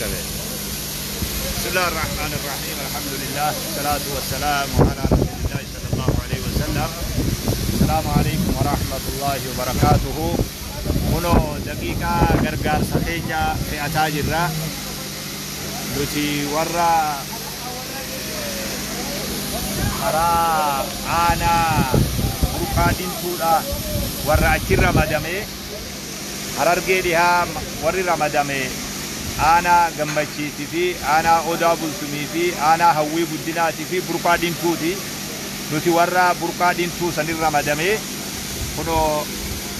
Qabe. بسم الله الرحمن الرحيم، الحمد لله، والصلاة والسلام على رسول الله صلى الله عليه وسلم. السلام عليكم ورحمة الله وبركاته. Kunoo daqiiqaa gargaarsa keenya fe'ataa jirra. Nuti warra karaa aanaa Burqaa Dintuudha, warra achi ramadame. Harargee Dhihaa warri ramadame aanaa Gammachiisii fi aanaa Odaa Bultumii fi aanaa Hawwii Guddinaatii fi Burqaa Dintuuti. Nuti warra Burqaa Dintuu sanin ramadame, kunoo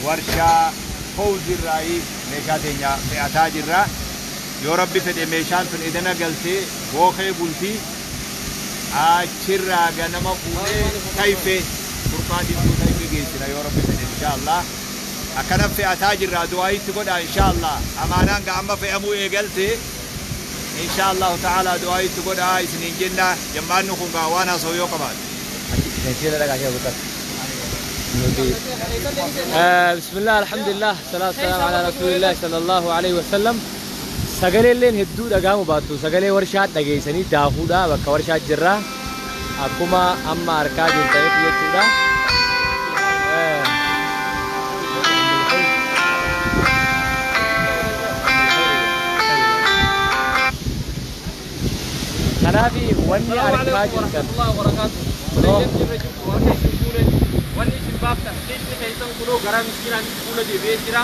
warshaa Fawzirraayii meeshaa teenya fe'ataa jirra. Yoo Rabbi fedhe meeshaan tun edana galtee bookee bultii, achirraa ganama fuunee Tayfee, Burqaa Dintuu Tayfee geessina yoo Rabbi fedhe, insha Allah. Akkana fe'ataa jirra, du'aayitti godha insha Allah. Amaanaan ga amma fe'amuu eegalte, insha Allahu ta'ala du'aayitti godha isiniin jenna. Jammaanni kun gaa waan haasa'u yoo qabaate. Nuti بسم الله، الحمد لله، الصلاة والسلام على رسول الله صلى الله عليه وسلم. Sagalee illeen hedduu dhagahamu baattu, sagalee warshaa dhageessanii daakuudha. Bakka warshaa jirra, akkuma amma arkaa jirtanitti jechuudha. Kanaaf wanni argaa jirtan Wanni isin baaftan keessi keessan kunoo gara miskiinaatti fuula deebi'ee jira.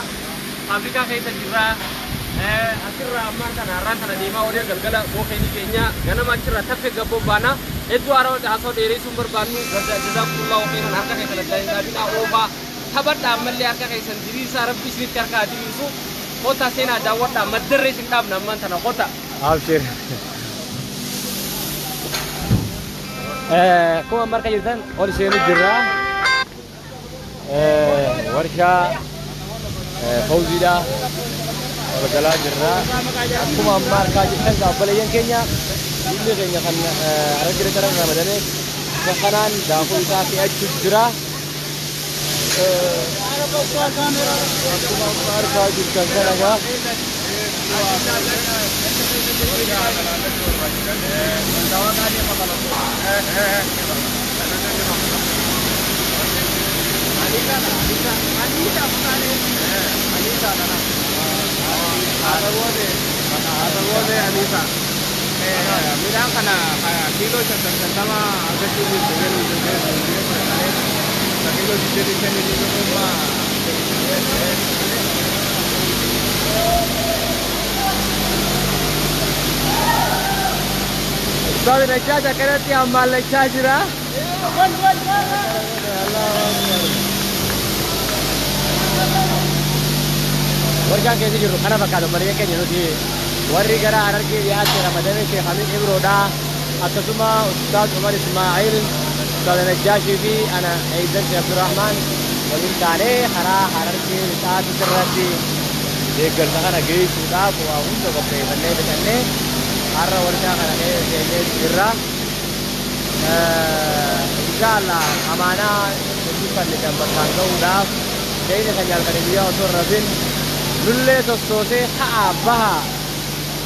Faabirikaa keessa jirra. Asirraa ammaan kana har'aan kana deemaa olee galgala bookeenii keenya ganama achirraa taffee gabboon baana. Hedduu haara haasoo dheeressuun barbaannu. Jazaakumullahu khairan. Harka keessan adda hin dhaabinaa, oofaa taphadhaa, ammallee harka keessan diriirsaa, Rabbi isinitti harka haa diriirsu. Kota seenaa daawwadhaa, maddarree isin dhaabna ammaan tana kota. Abshir. Akkuma amma argaa jirtan ol seenu jirra. Warshaa Fawziidha. Ol galaa jirra. Akkuma amma argaa jirtan obboleeyyan keenya, biyyi keenya kan Harargee Lixaa ramadame bifa kanaan daakuu isaa fe'achuuf jira. Akkuma amma argaa jirtan kana gaa. Midhaan kana kiiloo 50 argachuu jirtu, kiiloo 25. Ustaaz Najjaash akkanatti hammaallachaa jira. Warshaan keessa jirru kana fakkaata, obboleeyyan keenya. Nuti warri gara Harargee Dhiyaatti ramadame Sheekh Amin Ibroodha. Akkasuma Ustaaz Umar Ismaa'il, Ustaaz Najjaashii fi ana Eeydan Sheekh Abdurrahmaan waliin taanee karaa Harargee Lixaatti irratti deeggarsa kana geessuudhaaf waa hunda qopheeffannee fixannee har'a warshaa kana keessa seenee jirra. Inshallah amaanaa nuti kan bakkaan ga'uudhaaf keenya kan halkanii guyyaa osoo hin rafin nullee sossoosee ka'aa baha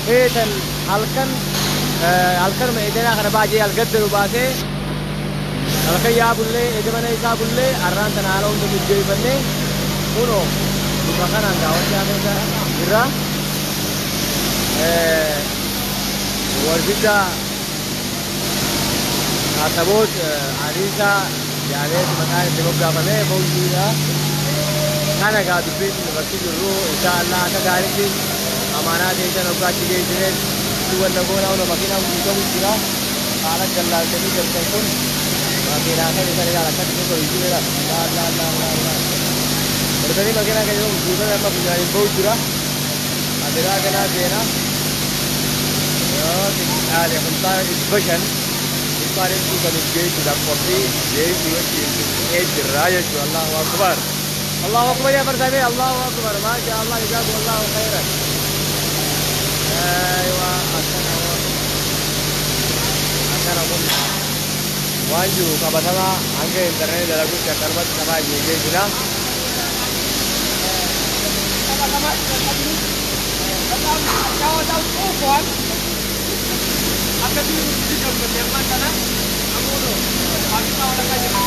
feetan halkan halkanuma eeganaa kana baay'ee algaddaru baasee halkan yaa bullee eega mana isaa bullee har'aan tana haala hunda mijjeeffannee kunoo bifa kanaan gaa warshaa keessa jirra. Warshicha Asaboot Ariisaa jedhamee maqaan itti moggaafame Fawziidha. Kana gaa dubbiin bakki jirru, insha Allah akka gaariitti amaanaa teessan hoggaa achi geessines itti wanna goona. Hunda makiinaan guutamu jira. Haala gallaaltanii galtan kun makiinaa kan isaan ilaala akkatti kun hojii jira. Laa laa laa laa laa. Darbanii makiinaa kan jedhamu guutame amma funyaaniin bahu jira. Adiraa kanaa seena. Yoo xiqqaate kuntaala 500 burqaa Dintuu saniif geessuudhaaf qophii geessuu wajjin qixxee jirra jechuudha. Allahu akbar. Allahu akbar yaa farsamee, Allahu akbar. Maasha Allah, jazaakum Allahu khairan. Aywa, akkana akkana kun waan jiru qabatamaa hanga intarneetii dalaguutti akkanumatti qabaa geessina. Xaawwataan akkasii nuti gammade ammaa kana ammoo faabirikaa walakkaa jira.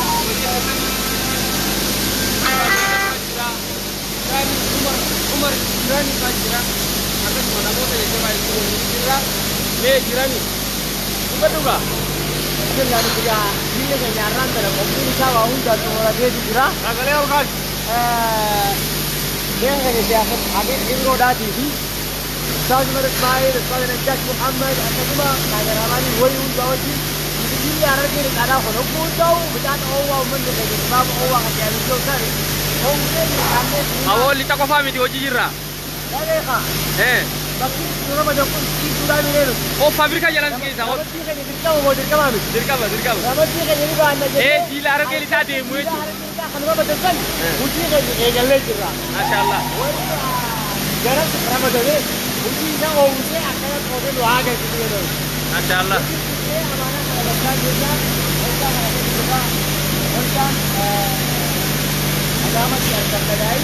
Umar jirani kan jira akkasuma namoota jajjabaa hedduu waliin jirra mee jirani dubbadhugaa. Bismillah nuti biyya keenya har'aan tana qophiin isaa waa hundaan xumurateetu jira. Sagalee ol kaasi. Sheekha keenya Sheekh Amin Ibroodhaatii fi Ustaaz Umar Ismaa'il, Ustaaz Najjaash Muhammad akkasuma kaameraamaanii wayii hundaa wajjin biyya Harargee lixaadhaa kun hogguu hundaa'u midhaan oowwaa uummanni keenya kitaaba oowwaa kan jedhamu yoo ta'e oowwee midhaannee Awoo lixa qofaa miti hojii jirra. Dhaleeqa bakki nu ramadan kun ciisuudhaan ni nuti. Oo faabirikaa jalaan si keessa. Ramaddii keenya dirqama moo dirqamaa miti? Dirqama dirqama. Ramaddii keenya ni baanna jennee. Jiila Harargee lixaa deemu Jiila jechuudha. Harargee lixaa kan ramadan san hojii keenya eegallee jirra. Maashaallah. Warri garas ramadamee hojii isaa oomishee akkanatti oofee nu haa galchisu jedhamu. Maashaallah. Amaanaa kana bakkaan jirra. Waldaa kana keessa jirra. Waldaan Adaamatti argamtadaayi.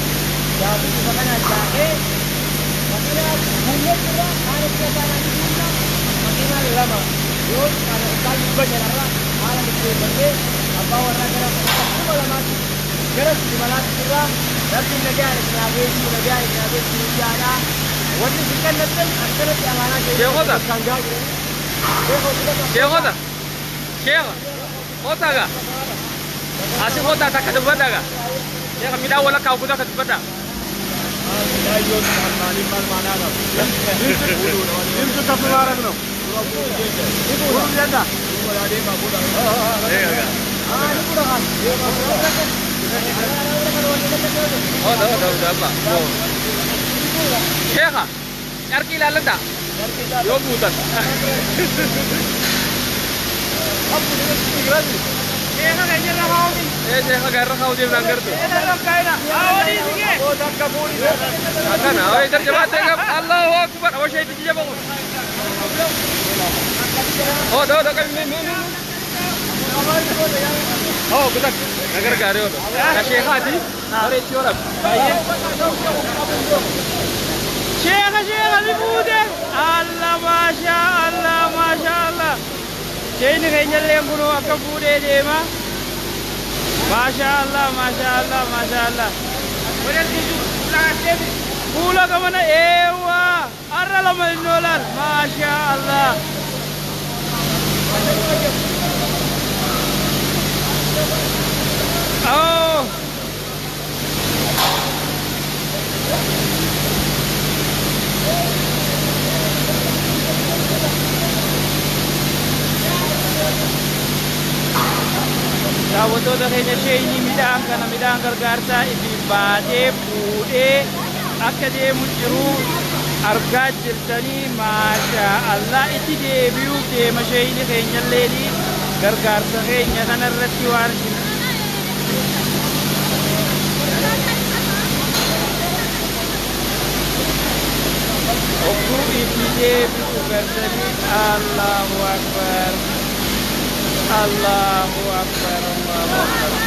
Daakuu bifa kanaan daakee makiinaa guunnee jirra. Haala biyya isaanii guunna. Makiinaa lama yoo kana isaan 500 irra haala murteeffannee abbaa warraa gara 2000tti gara imalaatti jirra. Rabbiin nagaan isin haa geessu, nagaan isin haa geessu jaadha. Wanni isin kennattan akkanatti amaanaa keessa Sheekota. kan gahaa jiranii. Sheekota. Sheekota. Sheeka. Kotaaga. Asi kotaa takka dubbadhaaga. Sheeka midhaan walakkaa guutuu akka dubbadhaa. Sheeka. Carqii ilaalladhaa. Yoo guutan. Sheeka gaarra kaa'u deemnaan gartu. Akkana awee jajjabaatee qaba. Allahu akbar. Awwa sheetti jijjaba kun. Oh, do do qabi mee mee mee. Oh, kutak. Na gargaare yoo. Na sheekaati. Bareechi yoo dhabe. Baay'ee. Sheekha sheekha ni fuute. Allah maasha Allah maasha Allah. Sheekni keenyallee kunoo akka fuudhee deema. Maasha Allah maasha Allah maasha Allah. Fuula gamana eewwa har'a lama inni oolan maasha Allah. Oh. Daawwattoota keenya sheeyni midhaan kana midhaan gargaarsaa ifi baatee fuudhee akka deemu jiru argaa jirtanii maasha Allah itti deebi'uuf deema sheeyni keenyallee gargaarsa keenya kanarratti waan isin ogguu itti deebi'u gartanii Allahu Akbar. Allahu Akbar, Allahu Akbar.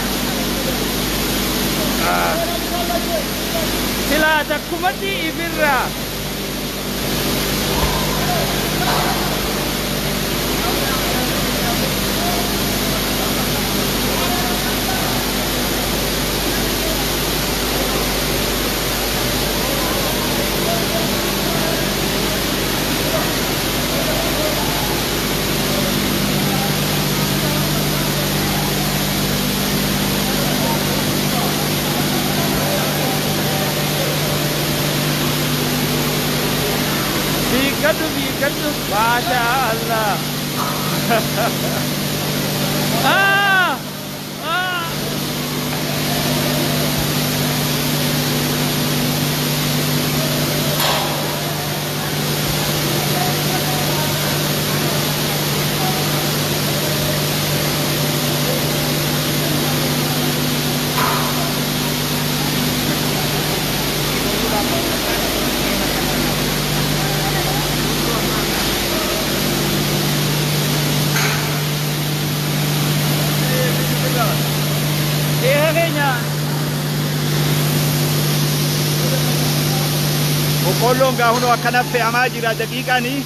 Silaa takkumatti ifirra. Fiigadhu fiigadhu maasha Allah. Ah! Ah! Boqqolloon gaa hunoo akkana fe'amaa jira daqiiqaanii.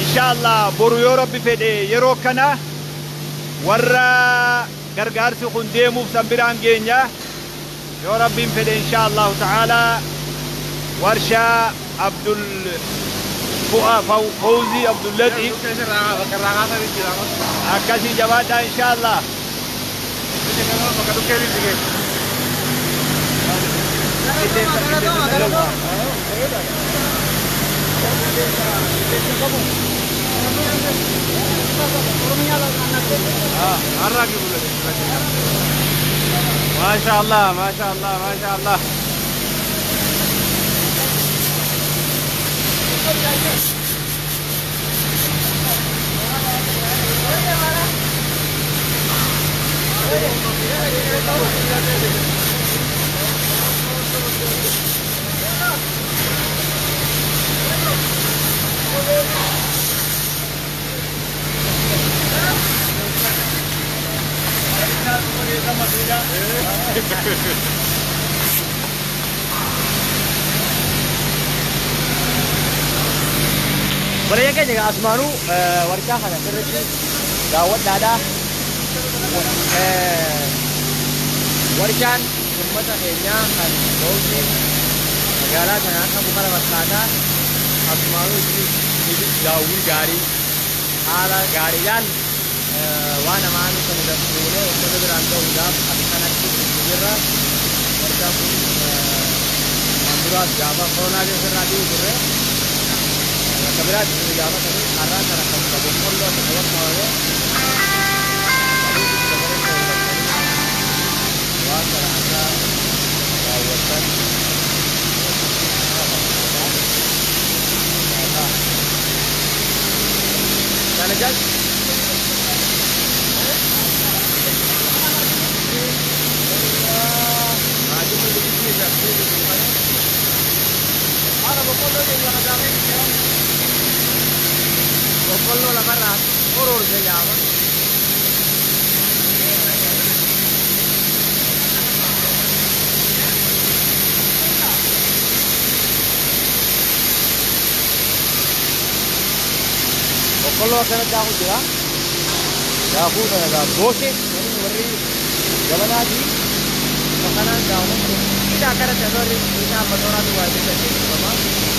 Inshaallah boru yoo Rabbi fedhe yeroo kana warra gargaarsi kun deemuuf san biraan geenya. Yoo Rabbiin fedhe inshaallahu ta'ala warshaa Abdul Fawzii Abdullatiif akkasii jabaadhaa inshaallah. ما شاء الله ما شاء الله ما شاء الله. Baraya keenya asmaanuu warshaa kana sirriitti daawwadhaadha. Warshaan uummata keenyaa kan Bawuziin magaalaa kanaa qabu kana fakkaata. Asmaanuu isinis daawwii gaarii haala gaariidhaan waan amaanu kan fuunee uummata biraan gahuudhaaf akkanatti jirra. Warshaan kun kan duraas gaafa koronaa keessa irraa dhiyu turre. Bakka biraatti gaafa sanii har'aan kana kan boqqolloo akka qabame waan kana akka daawwattan. Kana jas boqqolloo lafarraa ururse jaama. Boqqolloo akkanatti daaku jira. Daakuu kana gaa booshe warri jabanaatii bifa kanaan daakuun qixa akkanatti asoorri qixa amma tooraatu waa itti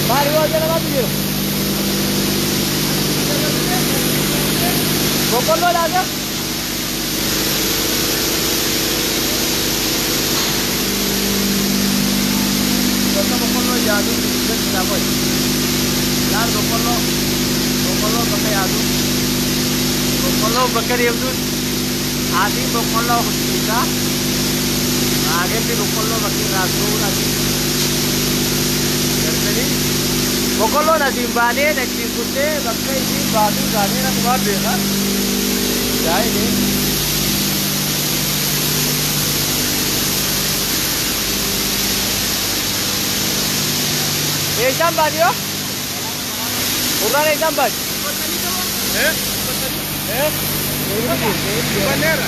Mari waa jala baatu jiru. Boqqolloo laata? Bakka boqqolloo yaadu keessaa qoy. Laal boqqolloo boqqolloo bakka yaadu. Boqqolloo bakka deemtuun haati boqqolloo kutuusaa. Maagelli boqqolloo bakki irraa suun asii. Gartanii boqqolloon asiin baatee achiin kuttee bakka isiin baatu isaanii akkuma beeka. Daa'imni. Eessaan baati yoo? Urraan eessaan baati? Banera.